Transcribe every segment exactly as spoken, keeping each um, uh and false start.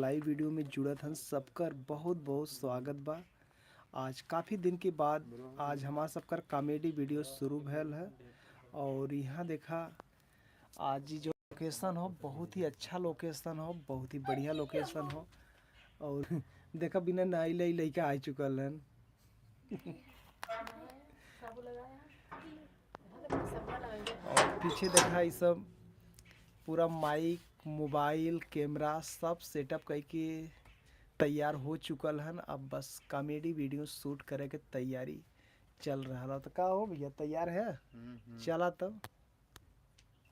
लाइव वीडियो में जुड़त हन, सबकर बहुत बहुत स्वागत बा। आज काफ़ी दिन के बाद आज हमार सबकर कॉमेडी वीडियो शुरू भयल है। और यहाँ देखा, आज ई जो लोकेशन हो, बहुत ही अच्छा लोकेशन हो, बहुत ही बढ़िया लोकेशन हो। और देखा, बिना नहाइले लइका आ चुकल हन। और पीछे देखा, ई सब पूरा माइक, मोबाइल, कैमरा सब सेटअप करके तैयार हो चुकल हन। अब बस कॉमेडी वीडियो शूट करे के तैयारी चल रहा है। तो का हो भैया, तैयार है? हम्म, हम्म। चला तब।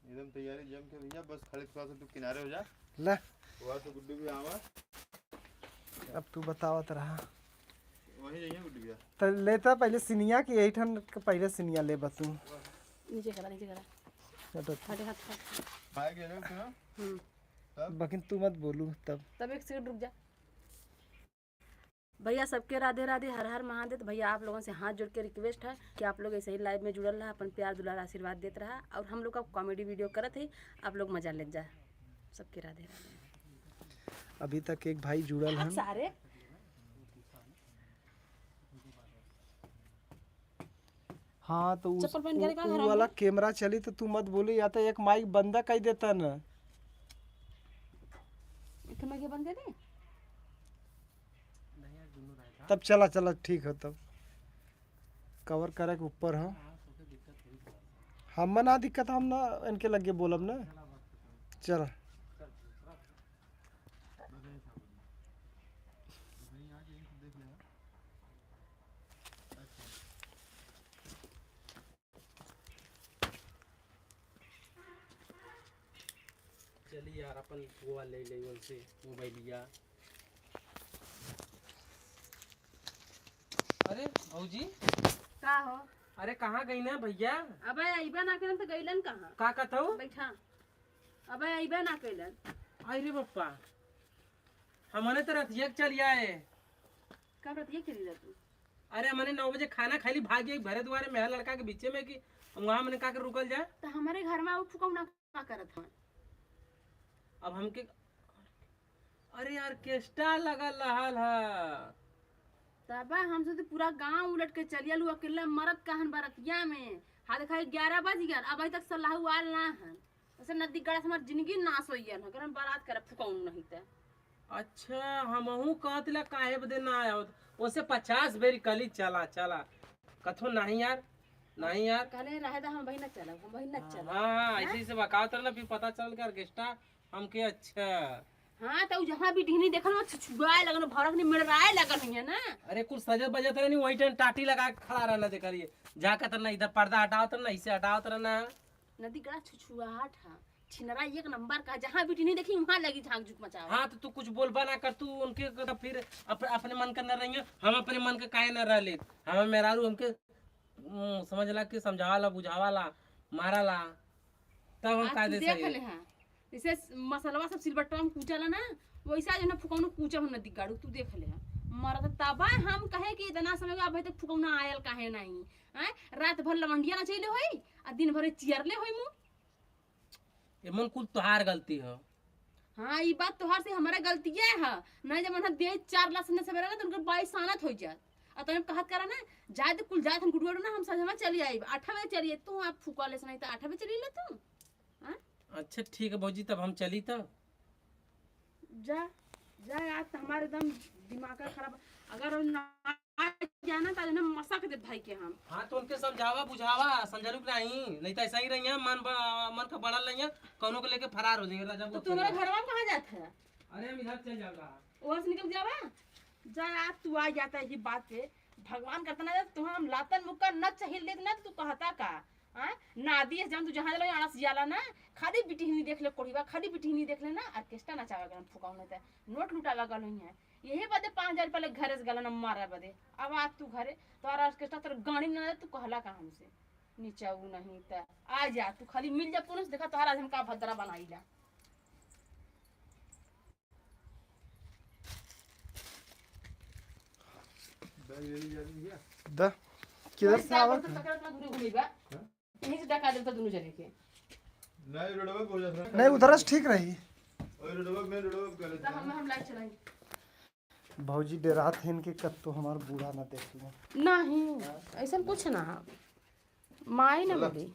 एकदम तैयारी जम के भैया, बस खाली थोड़ा सा तू किनारे हो जा। ला। वहाँ से गुड्डू भी आवा। अब तू बतावत रहा। वहीं जाइए गुड्डू भैया। तो लेता पहले सिनिया की, यही ठन के पहले सिनिया ले बा तू। नीचे करा, नीचे करा। हटो। हटे हाथ, हाथ। आए गए लोग सुनो। हम्म। तब? बकिन तू मत बोलू तब। तब एक सेकंड रुक जा। भैया, सबके राधे राधे, हर हर महादेव। भैया, आप लोगन से हाथ जोड़ के रिक्वेस्ट है कि आप लोग ऐसे ही लाइव में जुड़ल रहा, अपन प्यार दुलार आशीर्वाद देत रहा और हम लोग का कॉमेडी वीडियो करत है, आप लोग मजा लेत जा। सबके राधे राधे। अभी तक एक भाई जुड़ल हन। सारे हाँ, तो उस, चप्पल पहन के उ, का उ घर वाला में? कैमरा चली तो तू मत बोली, या तो एक माइक बंदा कर देता न। एक माइक बंद कर दे। तब चला, चला, ठीक है, तब कवर करे के ऊपर हो। हम ना दिक्कत, हम ना इनके लगे बोलब ना। चला। चली यार, अपन गोवा ले ले उनसे मोबाइलिया। अरे भौजी। का हो? अरे कहाँ गई ना भैया? अबे अइबा ना करन तो गइलन कहाँ? का कहत हऊ? बैठा। अबे अइबे ना कइलन। आई रे बप्पा, हमने तो रतिया के चल आए। कब रतिया के चली रह तू? अरे हमने नौ बजे खाना खाइली, भाग गई भरे दुआरे मेहर लड़का के बीचे में कि वहाँ हमने का कर रुकल जाए। तो हमारे घर में आउ फुकौना का करत हन? अब हमके, अरे ऑर्केस्ट्रा लगल रहल ह। तबा हम सोचे पूरा गांव उलट के चलियल, उ अकेले मरत कहन बरतिया में। हाँ देखा, ग्यारह बज गया, अबही तक सलाहू आल ना हन। ऐसे नदी गड़ा से हमार जिंदगी नाश हो गया है, अगर हम बारात करे फुकौन नहीं ते। अच्छा, हमहू कहत ला काहे बदे ना आवत, ओसे पचास बेरी कहली चला चला, कथो नहीं यार, नहीं यार। कहले रहे दा हम वही ना चलब, हम वही ना चलब। हाँ, हाँ, ऐसे, हाँ? ऐसे बकावत रहना, फिर पता चल के ऑर्केस्ट्रा हमके। अच्छा। हाँ, तो उ जहाँ भी टिहनी देखल, वहाँ छुछुआए लगल, भौरक नहीं मेड़राए लगल हुई है ना। अरे, कुछ सजत बजत रहनी, वही टाइम टाटी लगा के खड़ा रहना, देख रही है। जाके तो ना इधर पर्दा हटावत रहना, इसे हटावत रहना। नदी गड़ा छुछुआहट है, छिनरा एक नंबर का, जहाँ भी टिहनी देखी, वहाँ लगी झांक झुक मचावे। हाँ, तो तू कुछ बोलबा ना कर, तू उनके तो फिर अप-, अपने मन का न रहियो, हम अपने मन का काहे न रह लेत? हमें मेहरारू हमके, उम, समझ ला कि समझावा ला, बुझावा ला, मारा ला, तब हम आज तू कायदे से देख ले, हाँ। जैसे मसलवा सब सिलबट्टवा में कूचला ना, वैसा जो ना फुकौनो कूचा हो नदी गाड़ू, तू देख ले। मरत तबा हम कहे कि इतना समय का अभी तक फुकौना आयल काहे नहीं? हैं? रात भर लवंडिया नचैले होई, आ दिन भर चियरले होई मुँह। एमन कुल तोहार गलती ह। हाँ, ई बात तोहार से हमारा गलतिये ह। नहीं जब मन्हा दे चार लाख से सवेरे ना, तो उनकर बाई सानत हो जात। आ तब कहत करा ना, जाए तो कुल जात हम गुडुआ ना, हम संझवा चली आइब, आठ बजे चली आइब। तू आप फुका ले से नहीं तो आठ बजे चली ले तू। हाँ? अच्छा ठीक है भौजी, तब हम चली तब। जा, जा यार, तो हमारे एकदम दिमाग का खराब। अगर हम ना जाना तो ना मसा के दे भाई के हम। हाँ, तो उनके समझावा, बुझावा, समझलू कि नहीं? नहीं तो ऐसा ही रही है, मन ब-, मन का बढ़ल रही है, कौनो को लेके फरार हो जाएंगे, राजा तो वो तुम्हारे चल घरवा में कहाँ जात है? अरे, हम इधर चल जाएगा। वहाँ से निकल जावा? जा यार, तू आ जाता है ये बात पे। भगवान करता ना, तुम हम लातन मुक्का न चाहिए लेत ना, तो तू कहता का? हाँ? ना दिए जब तू जहाँ जाला, अड़स जाला ना, खाली बिटिहनी देख ले कोढ़ीबा, खाली बिटिहनी देख ले ना, ऑर्केस्ट्रा नचावे गरम फुकाऊ नहीं ते, नोट लुटावे गल हुई है। यही बदे पाँच हजार रुपया ले घरे से गला ना मारे बदे। अब आ तू घरे, तोरा ऑर्केस्ट्रा तोर गाड़ी ना दे, तू कहला का हमसे? नीचा ऊ नहीं ते, आ जा, तू खाली मिल जा पुलिस, देखा तोहरा आज हम का भद्रा बनाईला। द, किधर से आवत है? घूरे घूरे बा। यहीं से डका देता दोनों जने के। नहीं, रोडवा पे हो जाता है। नहीं, उधर से ठीक रही। और रोडवा, मेन रोडवा पे कर लेते तो हम हैं। हम लाइट चलाएंगे। भौजी डेरात हैं इनके, कत्तो हमार बूढ़ा ना देख लें। नहीं, ऐसा कुछ ना है। माई ना मिली।